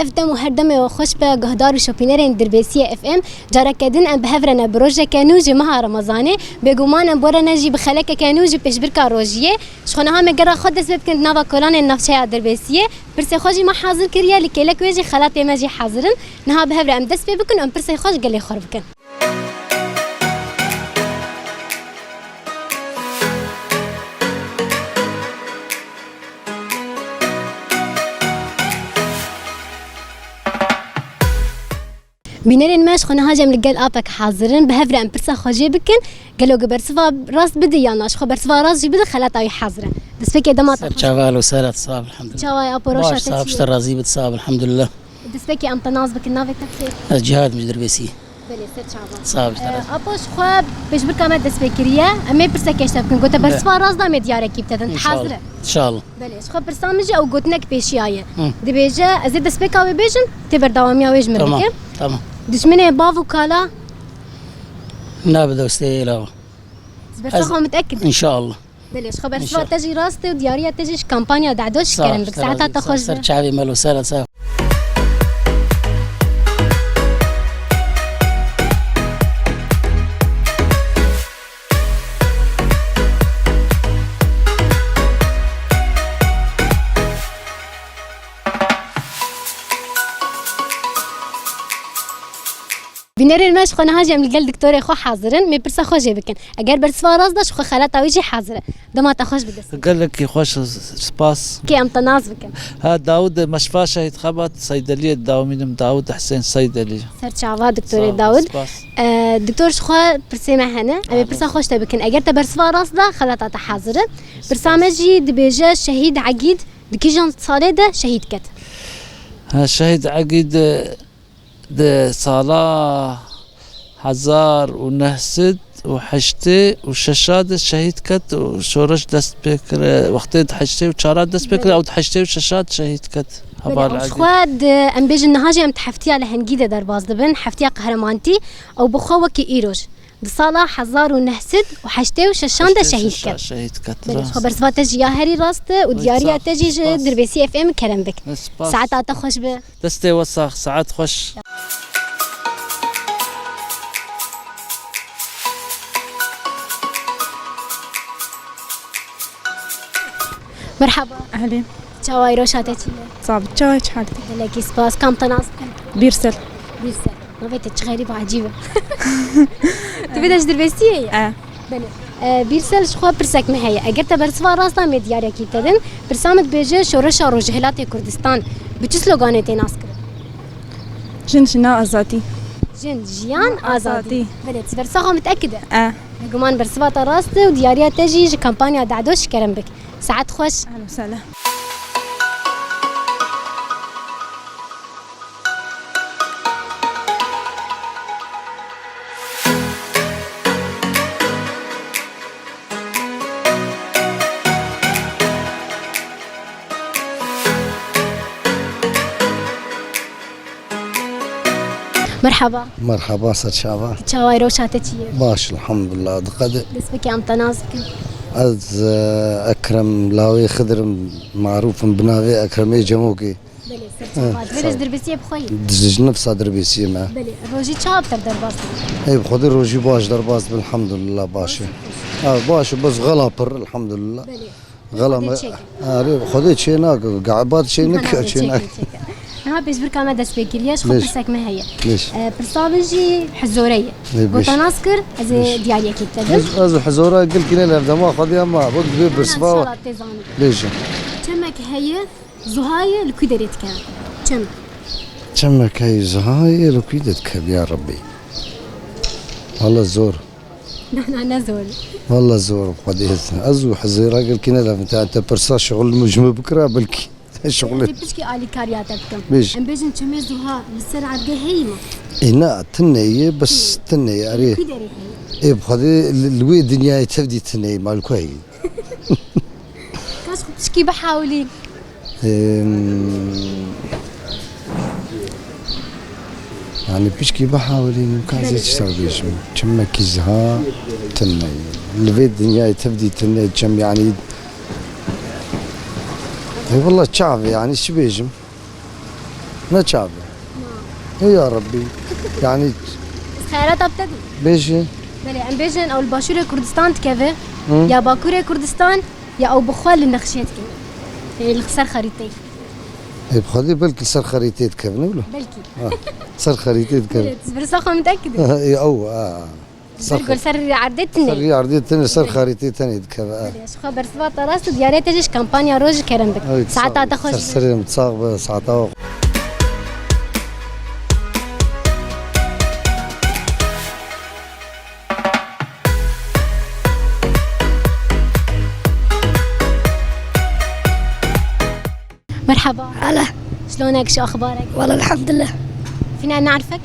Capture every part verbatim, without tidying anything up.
Ev dem û her demê we xweş be, guhdar û şopînerên Dirbêsiyê F M. Careke din em bi hev re ne bi rojeke nû ji meha Remezanê. Bêguman em bi we re ne jî bi xelekeke nû ji pêşbirka rojiyê. Ji xwe niha me gera xwe dest pê bikin di nava kolanên navçeya Dirbêsiyê. Pirsê xwe jî me hazir kiriye, li kêlek wê jî xelatê me jî hazir in. Niha bi hev re em dest pê bikin û em pirsê xwe ji gelê xwe re bikin. Bînerên me, ji xwe niha jî em li gel apek hazir in. Bi hev re em pirsa xwe jê bikin. Gelo gi bersiva rast bidî yan na? Ji xwe bersiva rast jî bidî, xelata wî hazir e. Destpêkê dema te xweş. Ser çava, elo, ser hat, sağ ol, elhamdülillah. Çawa ye, apo, roşa te çi ye? Baş, sağ ol, ji te razî bit, sağ ol, elhamdülillah. Destpêkê em te nas bikin, navê te bi xêr? Ez Cihad, min ji Dirbêsiyê. Belê, ser çava. Sağ ol, ji te razî. Apo, ji xwe pêşbirka me dest pê kiriye. Em ê pirseke ji te bikin. Gote, be, bersiva rast da, em ê diyarekî bi te din. Hazir e? İnşallah. Belê, ji xwe pirsa min jî ew gotinek pêşiya ye. Hı. Dibêje, ez ê destpêka wê bêjim, tê berdewamiya wê ji min bike. Tamam, tamam. Dijminê bav û kala. Nabe dostê êla. Ji bersiva xwe mitekid. İnşallah. Belê, ji xwe bersiva te jî rast e û diyariya te jî ji kampanya Dehdoş ji kerem bik. Saeta te xweş be. Ser çavê me, elo, ser hat, sağ ol. Bînerên me, ji xwe niha jî em li gel doktorê xwe hazir in. Em ê pirsa xwe jê bikin. Eger bersiva rast da, ji xwe xelata wî jî hazir e. Dema te xweş bidin. Gelekî xweş, spas. Kê em te nas bikin? Ha, Dawud, meşfa Şehîd Xebat, seydeliyê dawmînim, Dawud Husên Seydelî. Ser çava, doktorê Dawud. Sağ ol, spas. E, doktor, ji xwe pirsê me hene. Em ê pirsa xwe ji te bikin. Eger te bersiva rast da, xelata te hazir e. Pirsa me jî dibêje, Şehîd Egîd di kîjan salê de şehîd ket? Ha, Şehîd Egîd, e, di sala hezar û neh sed û heştê û şeş de şehîd ket û şoreş dest pê kir, wextê di heştê û çar dest pê kir, ew di heştê û şeş de şehîd ket. Belê, heval ew ji Egîd. Xwe di, em bêjin niha jî em di heftiya lehengî de derbas dibin, heftiya qehremanîtî, ew bi xwe wekî îroj. Di sala hezar û neh sed û heştê û şeş de şehîd ket. Şehîd ket, rast. Belê, ji xwe bersiva te jî ya herî rast e û diyariya te jî ji Dirbêsiyê F M kerem bik. Spas. Saeta te xweş be. Destê we sax, saet xweş. Merhaba. Ehlîn. Çawa ye, roşa te çi ye? Sax be, çawa ye, çi hal? Gelekî spas. Ka em te nas bikin? Bîrsel. Bîrsel. Navê te çi xerîb, ecîb e. Tu vê de ji Dirbêsiyê ye? E. Belê. E, Bîrsel, ji xwe pirsek me heye. Eger te bersiva rast da, em ê diyarekî te din. Pirsa min dibêje, Şoreşa Rojhilatê Kurdistan bi çi sloganê tê naskirin? Jin, jina, azadî. Jin, jiyan, azadî. Azadî. Belê, tu bersiva xwe mitekid e? E. Bêguman bersiva te rast e û diyariya te jî ji kampanya Dehdoş kerem bik. Saet xweş. Ehlen we sehlen. Merhaba. Merhaba, ser çava. Çawa ye, roşa te çi ye? Baş, elhamdulillah. Diqede. Destpêkê em te nas bikin. Ez, e, Ekrem Lawê Xidir im, marûf im bi navê Ekremê Cemokê. Belê, ser çava. He, sağ ol. Ji Dirbêsiyê bi xwe yî? Ji nifsa Dirbêsiyê me. Belê, rojî çawa bi te derbas dibin? Ê, bi Xwedê rojî baş derbas dibin, elhamdulillah, baş e. Ha, baş e, bes xela pir, elhamdulillah. Belê. Xela me, Xwedê çêke. Erê, Xwedê çê nake, gehbat çê nake, çê nake. Niha pêşbirka me dest pê kiriye, ji xwe pirsek me heye. Lêş. E, pirsa min jî hizore ye. Lê bêş. Gota nas kir, ez ê diyariyekê te bim. Ez, ez hizora gilkî ne levdema Xwedê, ama wek dibê bersiva. Lêş. Çemek heye, zuha ye, li kû derê dikeve? Çem. Çemek heye, zuha ye, li kû de dikeve, ya Rebbî? Walla zor. Na, na, ne zor. Walla zor, Xwedê. Ez û hizêra gilkî ne levin. Te, te pirsa şixul min ji min bikira, belkî. Şixulê. Ez ê pişkî alîkariya te bikim. Bêj. Em bêjin çemê zuha li ser erdgeh heyî mi? Ê, na, tune ye, bes tune ye, erê. Kî derê heyî? Ê, bi Xwedê li, li wê dinyayê tevdî tune ye, mal ku heyî? Kaş xwe pişkî bihawilî. Em, yani pişkî bihawilînim, ka ez ê çi ser bêjim? Çimekî ziha tune ye. Li vê dinyayê tevdî tune çem, yani. Ê, walla çav e, yani çi bêjim? Ne çav e? Ê ya Rebbî. Yanî xeyalata bi te dû. Bêjî. Belê, em bêjin ew li Başûrê Kurdistan dikeve, Hı? ya Bakurê Kurdistan, ya ew bi xwe li nexşê dikeve. Ê, li ser xerîteyê. Ê, bi xwedî belkî li ser xerîteyê dikevin, wilo? Belkî. Ha, ser xerîteyê dikevin. Belê, tu pirsa xwe min te kidî. Ê, ew, ha. Ser Belkî li ser erdê tune. Ser erdê tune, ser xerîteyê tenê dikeve, ha. Belê, ji xwe bersiva te rast û diyariya te jî ji kampanya Roj kerem bik. Ey, Saeta te xweş. Ser serê min, sax be, saeta xwe. مرحبا. هلا. شلونك؟ شو أخبارك؟ والله الحمد لله. فينا نعرفك؟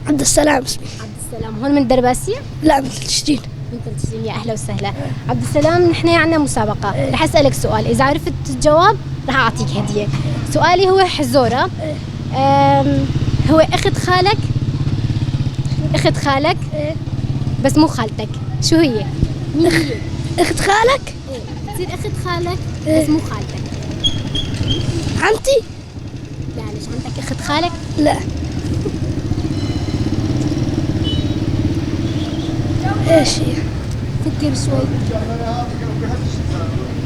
عبد السلام اسمي. عبد السلام. هون من درباسية؟ لا، من تلتشتين. من تلتشتين، يا أهلا وسهلا. عبد السلام، نحن عنا مسابقة. إيه. رح أسألك سؤال، إذا عرفت الجواب رح أعطيك هدية. سؤالي هو حزورة. إيه. أم، هو أخت خالك؟ أخت خالك؟ إيه. بس مو خالتك. شو هي؟ مين هي؟ أخت خالك؟ إيه، تصير أخت خالك، إيه. بس مو خالتك. عمتي؟ لا، ليش عمتك أخت خالك؟ لا. إيش هي؟ فكر شوي.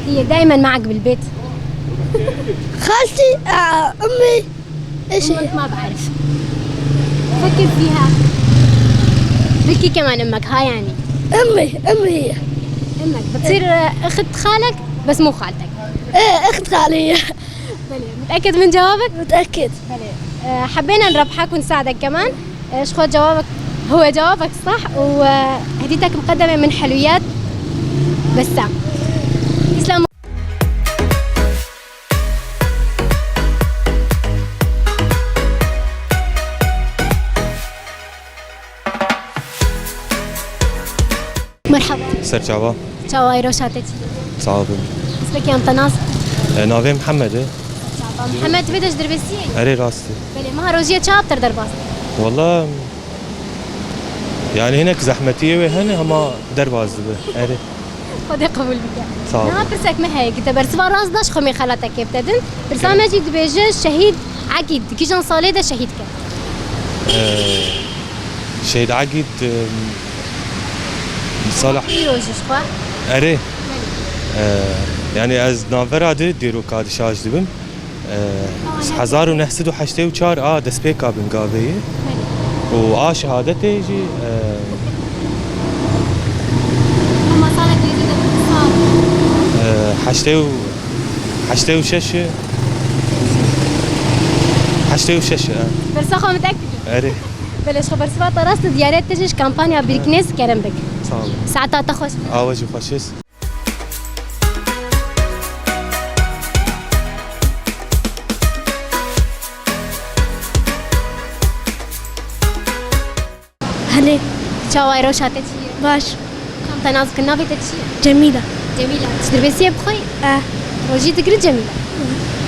هي دايمًا معك بالبيت. خالتي، آه، أمي. إيش هي؟ أمك ما بعرف. فكر فيها. بلكي كمان أمك، ها يعني. أمي، أمي هي. أمك. بتصير أخت خالك، بس مو خالتك. إيه، أخت خالي هي. بلي، متأكد من جوابك؟ متأكد. بلي. آه، حبينا نربحك ونساعدك كمان. آه، شخو جوابك، هو جوابك صح، وهديتك مقدمة من حلويات بسام. تسلم. مرحبا. Ser çava. Çawa îro şate çi? Sağ olun. Ismekî em te nas? E, navê Mihemed e. Çawa. Mihemed, vê de ji Dirbêsiyê? Erê, rast e. Belê, meha rojiye çawa bi te derbas? Walla, yani hinek zehmetiyê wê hene, hema derbas dibe. Erê. Xwedê qebûl bike. Sağ ol. Niha pirsek me heye, ki te bersiva rast da, ji xwe mêxelatekê bi te din. Pirsa me jî dibêje, Şehîd Egîd di kîjan salê de şehîd kir? Ee, Şehîd Egîd, e, sala Îro jî ji xwe. Erê. Ee, yani ez navbera di dîroka di şaş dibim. Ee, hezar û neh sed û heştê û çar a destpêka bingavê ye. Belê. Û a şehadetê jî, e, Hema salek lê de sal. E, heştê û, heştê û şeş e. Heştê û şeş e, ha. Bersa xwe min tek dike. Erê. Belê, ji xwe bersiva te rast e, diyariya te jî ji kampanya Biriknêz kerem bik. Sağ olun. Saeta te xweş. Awe jî xweş e. Helê. Çawa ye, rewşa te çi ye? Baş. Çawa em te nas bikin, navê te çi ye? Cemîla. Cemîla. Tu ji Dirbêsiyê bi xwe yî? Eh. Rojî digirî Cemîla?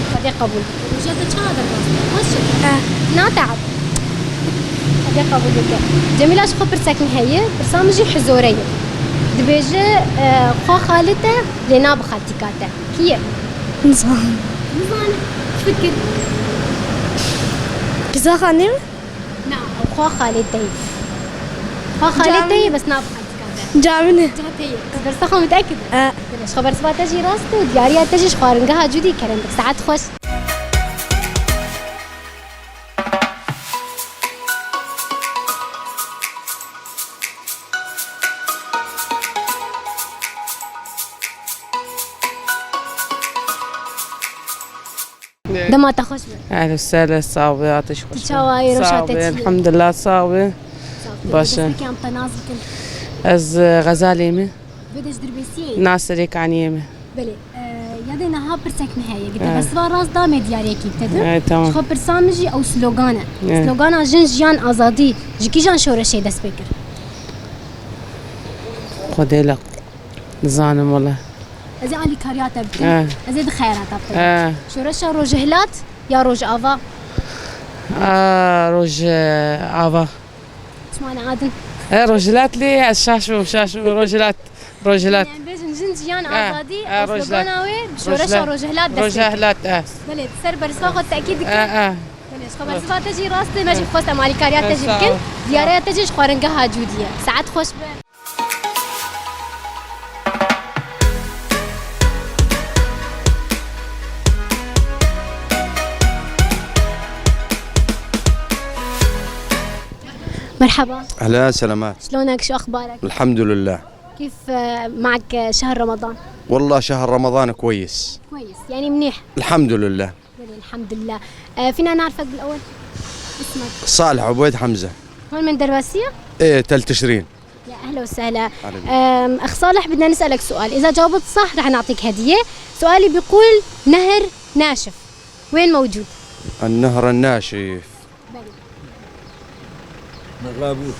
Xwedê qebûl. Rojiya te çawa derbas bû? Xweş e? Eh. Na te eb. Xwedê qebûl bike. Cemîla, ji xwe pirsek min heye, pirsa min jî hizore ye. Dibêje, e, xwe xalê te lê nabe xaltîka te. Kî ye? Nizanim. Nizanim. Fikir. Giza Xanê mi? Na, ew xwe xalê te ye. Xwe xalê te ye, bes nabe xaltîka te. Camine. Ca te ye. Bersa xwe min te kir. E. Belê, ji xwe bersiva te jî rast e û diyariya te jî ji xwaringeha Cûdî kerem bik. Saet xweş. Dema te xweş be. Ehl û sehla, sax be, hatiş xweş be. Tu çawa yî, rewşa te çi ye? Elhamdulillah, sax be. Sax be. Baş e. Destpêkê em te nas bikin. Ez, e, Xezalê me. Vê de ji Dirbêsiyê yî? Na, Serêkaniyê me. Belê. E, yadê niha pirsek min heye. Gite bersiva rast da me diyariyekî te din. E, tamam. Ji xwe pirsa min jî ew slogan e. E. Slogana Jin, Jiyan, Azadî ji kîjan şoreşê dest pê kir? Xwedê laq. Nizanim wele. Ez ê alîkariya te bikim. Eh. Ez ê di xeyra te bikim. Eh. Şoreşa Rojhilat ya Rojava? Ah, Rojava. Çima ne adin? Eh, Rojhilat lê ez şaş bûm, şaş bûm. Rojhilat, Rojhilat. Yani bêjin Jin, Jiyan, eh, Azadî, eh, ew slogana wê bi şoreşa Rojhilat. Rojhilat dest pê kir. Rojhilat, eh. Belê, ser bersa xwe tekîd dike. Eh, eh. Belê, Xeber ziva te jî rast e, me jî xwest em alîkariya te jî bikin. Sağ ol. Ziyareya te jî ji xwaringeha Cûdî ye. Saet xweş be. مرحبا. أهلا، سلامات. شلونك؟ شو أخبارك؟ الحمد لله. كيف، آه، معك شهر رمضان؟ والله شهر رمضان كويس. كويس، يعني منيح؟ الحمد لله. بلي، الحمد لله. آه، فينا نعرفك بالأول؟ اسمك؟ صالح عبيد حمزة. هون من درباسية؟ إيه، تل تشرين. يا أهلا وسهلا. أهلا بك. آم، أخ صالح، بدنا نسألك سؤال، إذا جاوبت صح رح نعطيك هدية. سؤالي بيقول: نهر ناشف وين موجود؟ النهر الناشف. بلي. الغابور.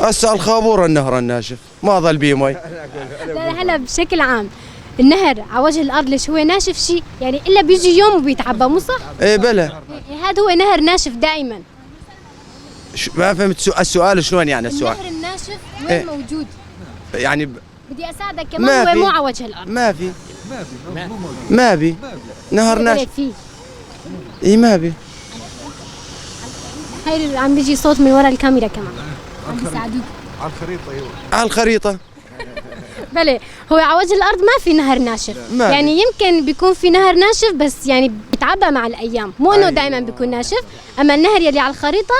هسه الخابور النهر الناشف، ما ظل بيه مي. لا، لا، هلا بشكل عام. النهر على وجه الأرض ليش هو ناشف شي؟ يعني إلا بيجي يوم وبيتعبى، مو صح؟ إيه، بلى. إيه، هذا هو نهر ناشف دائمًا. ش-، ما فهمت سو-، السؤال شلون يعني السؤال؟ النهر الناشف وين إيه. موجود؟ يعني ب-، بدي أساعدك كمان، ما هو في. مو على وجه الأرض. ما في. ما في، مو موجود. ما في. ما في. نهر بلى ناشف. في. إي، ما في. هاي عم بيجي صوت من ورا الكاميرا كمان. عم بيساعدوك. على الخريطة، أيوة. على الخريطة. بلى، هو على وجه الأرض ما في نهر ناشف. ما في. يعني يمكن بيكون في نهر ناشف، بس يعني بيتعبى مع الأيام، مو إنه أيوة. دايمًا بيكون ناشف. أما النهر يلي على الخريطة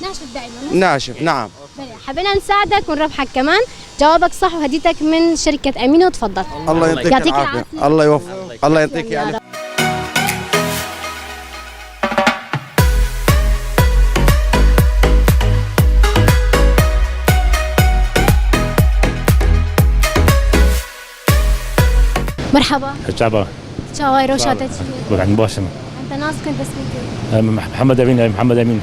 ناشف دائمًا. ناشف، نعم. بلى، حبينا نساعدك ونربحك كمان. جوابك صح وهديتك من شركة أمينو، تفضل. الله يعطيك يعطيك العافية. العافية. الله يوفقك. الله يعطيك يا ألف. مرحبا. مرحبا. چاوا ئێ ڕۆژ هاتە چی؟ بەڵێ، باشم. ئەنتە ناز بکەن دەست پێ کرد. ئەم محەممەد ئەمین، ئەم محەممەد ئەمین.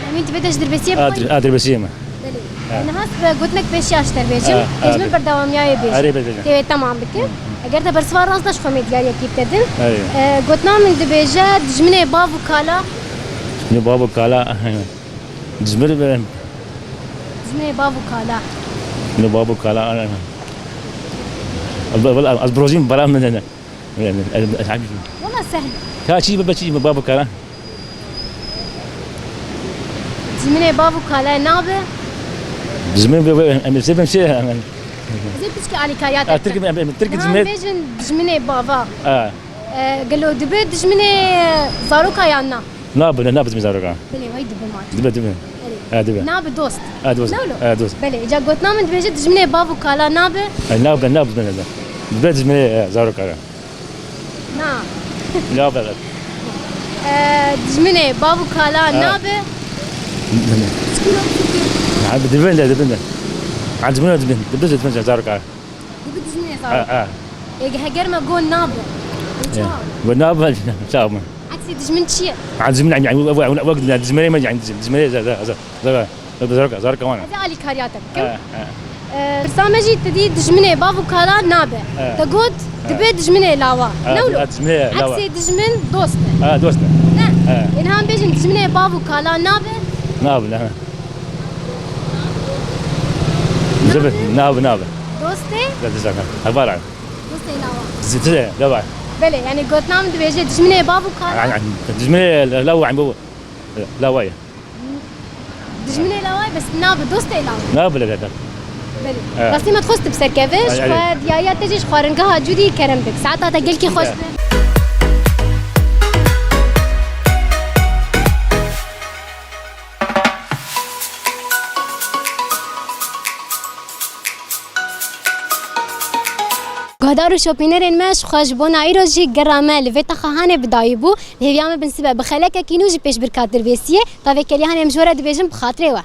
ئەمین، دەبێت دەش دەربەسیە ئا، بکەین؟ ئا، دەربەسیە من. بەڵێ. ئا. نەهاست بە گوتنێک پێشیاش دەربێژم. ئا، ئا، دەژمن بەردەوامیایە بێژم. ئەرێ، بێژم. تەوێت تەمام بکە. ئەگەر تە بەرسوا ڕاست دەش خۆمێ دیارەکی بکەدن. ئەرێ. ئە، گوتنا من دەبێژە دژمنێ باڤ و کالا. دژمنێ باڤ و کالا. دژمنێ بێ. دژمنێ باڤ و کالا. دژمنێ باڤ و کالا، ئەرێ. ئە، بە، بە، ئە، ئەز برۆزیم بەرام من، ئە، ئە، ئە، ئە، والله سهل. تا چی بە، بە چی بە باڤ و کالا؟ Dijminê bav û kala nabe. Dijmin be, be, em, em, em, em, em. Ez ê piçkî alîkariya te bikim. Tirk, em, em, Tirk dijmin. Bêjin dijminê bava. Ha. E, gelo dibe dijminê zaroka yan na? Nabe, ne, nabe dijminê zaroka. Belê, wey dibe ma. Dibe, dibe. Belê. Ha, dibe. Nabe dost. Ha, dost. Ne wilo? Ha, dost. Belê, îca gotina min dibêje dijminê bav û kala nabe. Ha, nabe, nabe, nabe. Dibe dijminê, e, zaroka. Na. La, belê. Ee, dijminê bav û kala nabe. Çikû ne çikû? Ha, dibin de, dibin de. Ha, dibin de, dibin. Dibin de, dibin de, zarok a. Dibin dijminê zarok. Ha, ha. Ê, heger me got nabe. Ê, çawa? Ve nabe, çawa? Eksê dijmin çi ye? Ha, dijmin, yani, yani, dijminê me, yani, dijminê, za, za, za, za. Zarok, zarok wan. Ez ê alîkariya te bikim. He, he. Ee, pirsa me jî te dî dijminê bav û kala nabe. He. Te got, he, dibe dijminê lawa. He, ne wilo? Dijminê lawa. Eksê dijmin dost e. He, dost e. Ne? He. Ê, niha em bêjin dijminê bav û kala nabe? Nabe, ne. Nabe, nabe, nabe. Dost e? Heval e. Dostê lawa. Zitire, lawa. Belê, yani gotina min dibêje dijminê bav û kala. Yani, yani, dijminê lawa, yani bu, lawa ye. Dijminê lawayê bes nabe dostê lawa. Nabe lê, lê, lê. Belê. He. Rastî me dixwest bi serkeve, ji xwe diyariya te jî ji xwaringeha Cûdî kerem bik. Saeta te gelkî xweş be. Guhdar û şopînerên me, ji xwe ji bona îro jî gera me li vê taxa hanê bi dayî bû. Li hêviya me bin sibe bi xelekekî nû jî pêşbirka Dirbêsiyê. Tavê kelî hanê em ji we re dibêjin bi xatirê we.